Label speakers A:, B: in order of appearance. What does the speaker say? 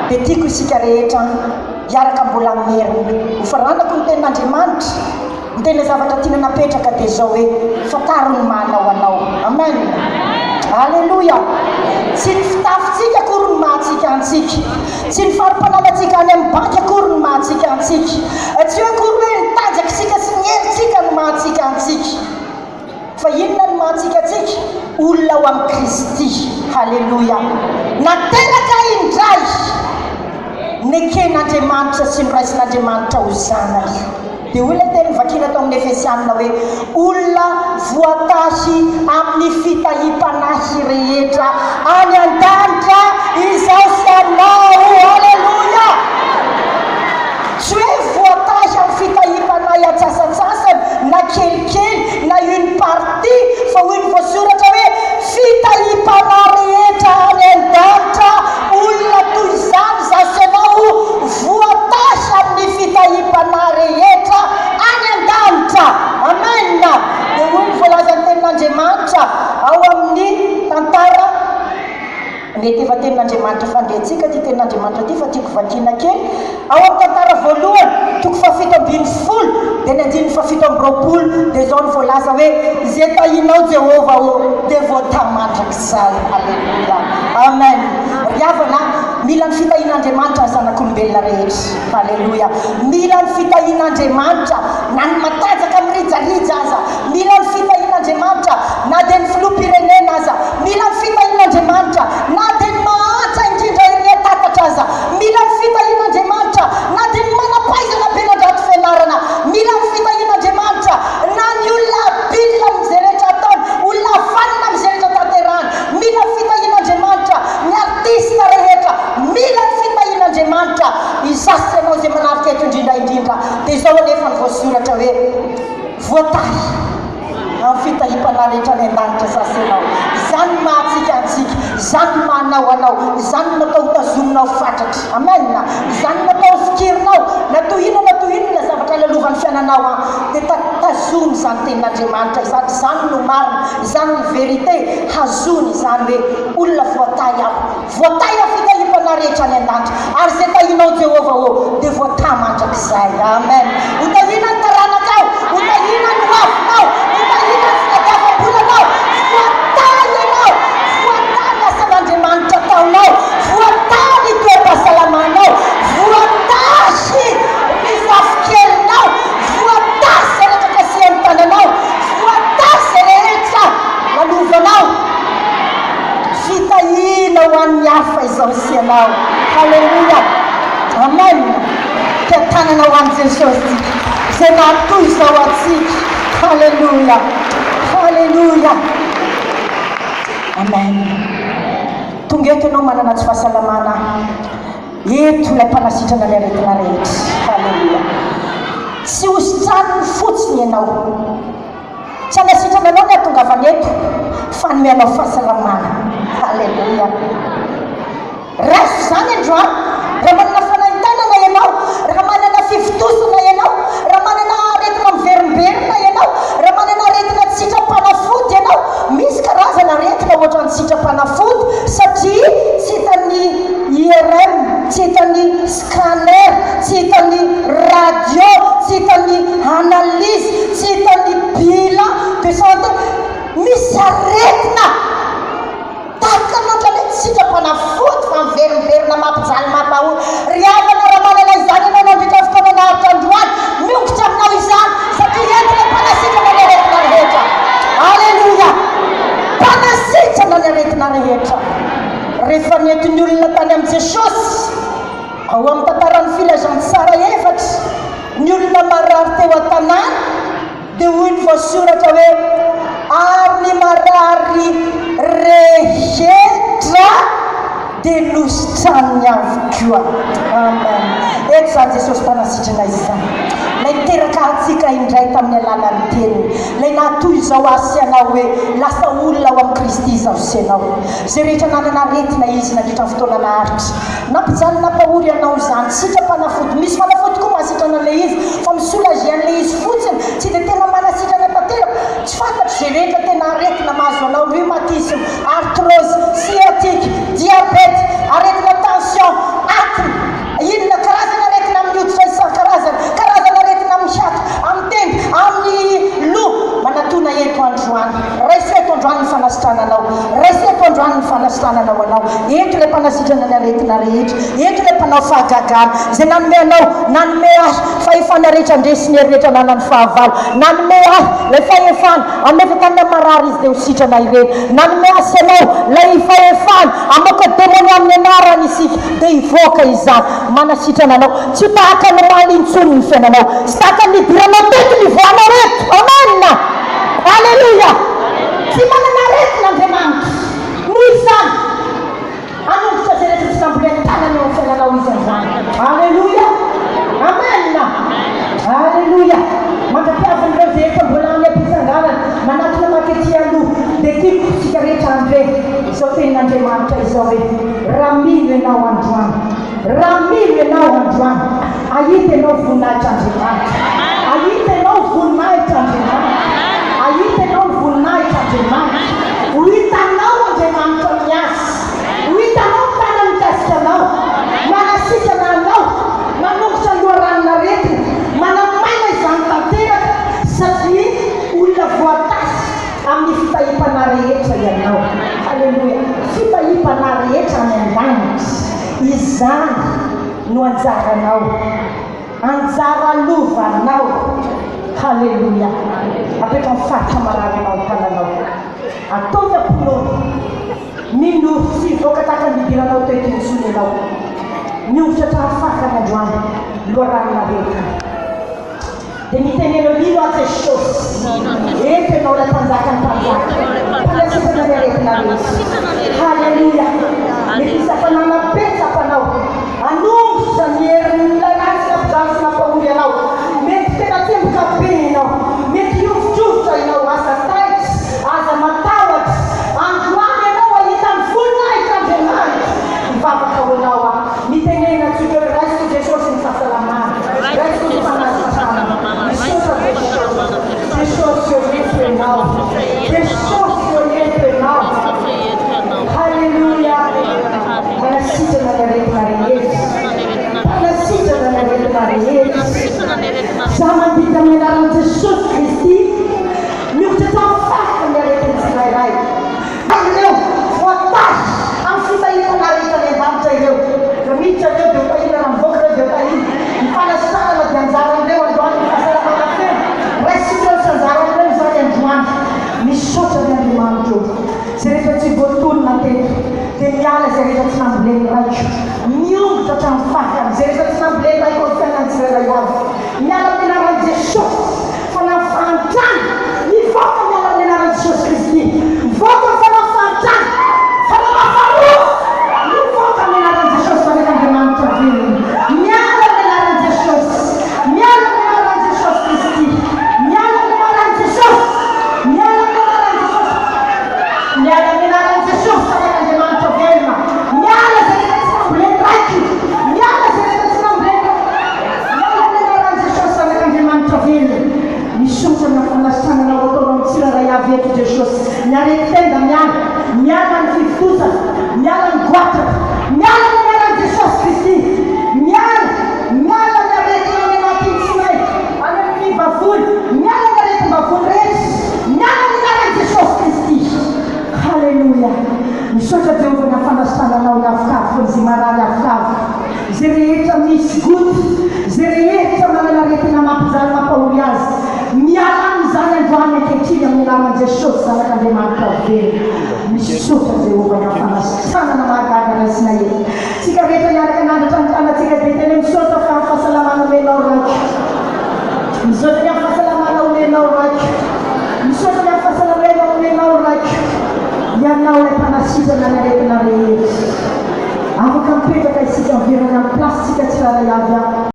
A: Dia tiako isika rehetra hiaraka mbola hamerina. Hofaranako ny tenin'Andriamanitra. Ny tena zavatra tiana napetraka dia izao hoe, fantaro ny maha anao anao. Amen. Aleloia. Tsy ny fitafintsika akory no maha antsika antsika. Tsy ny fari-pananantsika any amin'ny banky akory no maha antsika antsika. Tsy hoe akory hoe ny tanjakisika sy ny herintsika no maha antsika antsika. Fa inona no maha antsika antsika? Olona ao amin'i Kristy. Haleloia. Nateraka indray. Neken'Andriamanitra sy noraisin'Andriamanitra ho zanany. Dia hoy ilay teny novakiana tao amin'ny Efesianina hoe, Olona voatahy amin'ny fitahiam-panahy rehetra any an-danitra izaho sy ianao. Aleloia! Tsy hoe voatahy amin'ny fitahiam-panahy antsasantsasany na kelikely na une partie fa hoy ny voasoratra hoe fitahiam-panahy rehetra any an-danitra, olona toy izany izaho sy ianao voatahy amin'ny fitahiam-panahy rehetra any an-danitra. Amen! Dia hoy ny voalazan'ny tenin'Andriamanitra ao amin'ny tantara. Mety efa tenin'Andriamanitra fandrentsika ity tenin'Andriamanitra ity fa tiako vakiana kely. Ao amin'ny tantara voalohany, toko fahafito ambin'ny folo, dia ny andininy fahafito amby roapolo, dia izao no voalaza hoe, Izay tahinao Jehovah ô, dia voatahy mandrakizay. Aleloia. Amen. Ry havana, mila ny fitahian'Andriamanitra ny zanak'olombelona rehetra. Aleloia. Mila ny fitahian'Andriamanitra, na ny matanjaka mirijarija aza. Mila ny fitahian'Andriamanitra, na dia ny filoham-pirenena aza. Mila ny fitahian'Andriamanitra, na dia ny mahantra indrindra ery an-tatatra aza. Mila ny fitahian'Andriamanitra, na dia ny manam-pahaizana be nandrato fianarana. Mila ny fitahian'Andriamanitra, na ny olona habile amin'izay rehetra ataony, olona havanana amin'izay rehetra tanterahany. Mila ny fitahian'Andriamanitra, ny artista rehetra. Mila ny fitahian'Andriamanitra. Izaho sy ianao izay manarika eto indrindra indrindra, dia izao anefa no voasoratra hoe. Voatahy amin'ny fitahiam-panahy rehetra any an-danitra sasy ianao. Izany no maha antsika antsika. Izany no maha anao anao. Izany no natao hotazominao fatratra. Amen. Izany no natao hofikirinao. Na toy inona na toy inona zavatra lalovan'ny fiainanao an, dia tazomy izany tenin'Andriamanitra izany. Izany no marina. Izany no vérité. Hazony izany hoe olona voatahy aho. Voatahy amin'ny fitahiam-panahy rehetra any an-danitra, ary izay tahinao Jehovah ô, dia voatahy mandrakizay. Amen. Ho tahiana ny taranakao, ho tahiana ny hoavinao, ho tahiana ny fitadiavam-bolanao. Voatahy ianao, voatahy ny asan'Andriamanitra ataonao, voatahy ny toe-pahasalamanao, voatahy ny zafikelinao, voatahy izay rehetra kasihan'ny tananao, voatahy izay rehetra lalovanao. Fitahiana ho an'ny hafa izao sy ianao. Haleloia. Amen. Tia tanana ho an'i Jesosy tsika. Izay nahatoy izao antsika. Haleloia. Haleloia. Amen. Tonga eto ianao manana tsy fahasalamana. Eto ilay mpanasitrana ny aretina rehetra. Haleloia. Tsy hositraniny fotsiny ianao. Tsy hanasitrana anao ny hahatongavana eto fa hanome anao fahasalamana. Aleloia. Raiso izany androany. Raha manana fanaintainana ianao, raha manana fivontosana ianao, raha manana aretina miverimberina ianao, raha manana aretina tsy sitram-panafody ianao, misy karazana aretina ohatran'ny sitram-panafody satria tsy hitan'ny IRM, tsy hitan'ny scanner, tsy hitan'ny radio, tsy hitan'ny analyse, tsy hitan'ny bilan de santé. Misy aretina tahaka ny ohatran'ny hoe tsy sitram-panafody fa miverimberina mampijaly mampahory. Ry havana raha manana izany ianao nandritra ny fotoana naharitra androany, miongotra aminao izany satria entina mpanasitrana ny aretina rehetra. Aleloia! Mpanasitrana ny aretina rehetra. Rehefa nentin'ny olona tany amin'i Jesosy, ao amin'ny tantaran'ny Filazantsara efatra, ny olona marary teo an-tanàna, dia hoy ny voasoratra hoe, Ary ny marary rehetra dia nositraniny avokoa. Amen. Eto izany Jesosy Mpanasitrana izany. Ilay niteraka antsika indray tamin'ny alalan'ny Teniny. Ilay nahatoy izao ahy sy ianao hoe lasa olona ao amin'i Kristy izaho sy ianao. Izay rehetra nanana aretina izy nandritra ny fotoana naharitra. Nampijaly nampahory anao izany. Sitram-panafody. Misy fanafody koa mahasitrana an'ilay izy fa mi-soulager an'ilay izy fotsiny. Tsy dia tena manasitrana tanteraka. Tsy fantatro izay rehetra tena aretina mahazo anao, rhumatisme, arthrose, sciatique, diabète, aretina tension, atiny. Mpanasitrana ny aretina rehetra. Eto ilay Mpanao fahagagana, izay nanome anao, nanome ahy, fahefana rehetra handresy ny hery rehetra ananan'ny fahavalo. Nanome ahy ilay fahefana, hametra tanana amin'ny marary izy dia ho sitrana ireny. Nanome ahy sy anao ilay fahefana, hamoaka demonia amin'ny anarany isika, dia hivoaka izany. Manasitrana anao. Tsy ho tahaka ny omaly intsony ny fiainanao. Tsy tahaka ny nidiranao teto ny hivoahanao eto. Amen! Aleloia! Tsy manana aretina Andriamanitra. Noho izany, hanongotra izay rehetra tsy namboleny tanana eo amin'ny fiainanao Izy androany. Aleloia! Amen! Aleloia! Mandra-piavin'ireo izay efa mbola any am-pitsanganana, manatona mankety aloha, dia tiako isika rehetra handre izao tenin'Andriamanitra izao hoe, Raha mino ianao androany, raha mino ianao androany, hahita ianao voninahitr'Andriamanitra. Hahita ianao voninahitr'Andriamanitra. Hahita ianao ny voninahitr'Andriamanitra. Ho hitanao Andriamanitra miasa. Ho hitanao ny tanany mikasika anao, manasitrana anao, manongotra ny loharanon'aretina, manamaina izany tanteraka satria olona voatahy amin'ny fitahiam-panahy rehetra ianao. Haleloia! Fitahiam-panahy rehetra any an-danitra. Izany no anjaranao. Anjara lovanao. Haleloia! Apetraho ny faritra marary anao ny tananao. Ataovy am-pinoana. Minoa, tsy hivoaka tahaka ny nidiranao teto intsony ianao. Mihovitra hatramin'ny farany androany, loharanon'aretina. Dia mitenena hoe, Mino aho Jesosy. Eto ianao ilay Mpanjakan'ny mpanjaka. Mpanasitrana ny aretina rehetra. Haleloia. Mety hisy hafanana be tsapanao. Hanombotra ny herin'ilay ratsy nampijaly sy nampahory anao. Mety tena tsemboka be ianao. Mety hihovitrovitra ianao. Aza taitra. Aza matahotra. Androany ianao hahita ny voninahitr'Andriamanitra. Mivavaka ho anao aho. Mitenena tsotra hoe, Raisiko Jesosy ny fahasalamana. Raisiko ny fanasitranana. Misaotra Jesosy. Jesosy ô eto ianao. Jesosy ô eto ianao. Haleloia. Manasitrana ny aretina rehetra. Mpanasitrana ny aretina rehetra. Za mandidy amin'ny anaran'i Jesosy Kristy. Mihoitra hatramin'ny faritra ny aretin'ny tsirairay. Ary ireo voatahy amin'ny fitahiana rehetra any an-danitra ireo. Raha miditra ireo dia ho tahiana, raha mivoaka ireo dia ho tahiana. Ny fanasitranana dia anjaran'ireo androany, ny fahasalamana feno. Raisin'ireo sy anjaran'ireo izany androany. Misaotra ny Andriamanitra ô. Izay rehetra tsy voatonona teto dia miala izay rehetra tsy nambolen'ny Raiko. Miongotra hatramin'ny fakany izay rehetra tsy nambolen'ny Raiko amin'ny fiainan'ny tsirairay avy. Miala amin'ny anaran'i Jesosy. Fanahy fahantrana, mivoaka miala amin'ny anaran'i Jesosy Kristy. Mivoaka ny fanahy fahantrana, fanahy mafaroa, mivoaka amin'ny anaran'i Jesosy Zanak'Andriamanitra velona. Miala amin'ny anaran'i Jesosy. Miala amin'ny anaran'i Jesosy Kristy. Miala amin'ny anaran'i Jesosy. Miala amin'ny anaran'i Jesosy. Miala amin'ny anaran'i Jesosy Zanak'Andriamanitra velona. Miala izay rehetra tsy nambolen'ny Raiko. Miala izay rehetra tsy nambolen'ny Raiko. Miala amin'ny anaran'i Jesosy Zanak'Andriamanitra velona. Misaotra ny fanasitrananao ataonao amin'ny tsirairay avy eto Jesosy. Ny aretin-tenda miala, miala ny fifototsana, miala ny goatraka, miala ny anaran'i Jesosy Kristy. Miala, miala ny aretina any anatin'ny tsinay, any amin'ny vavony, miala ny aretim-bavony rehetra, miala ny anaran'i Jesosy Kristy. Haleloia. Misaotra Jehovah ny amin'ny fanasitrananao ny avokavoko, ny izay marary avokavoka. Izay rehetra misy goty, izay rehetra manana aretina mampijaly mampahory azy, miala amin'izany androany ankehitriny amin'ny anaran'i Jesosy Zanak'Andriamanitra velona. Misaotra Jehovah ny amin'ny fanasitranana mahagaga raisina eto.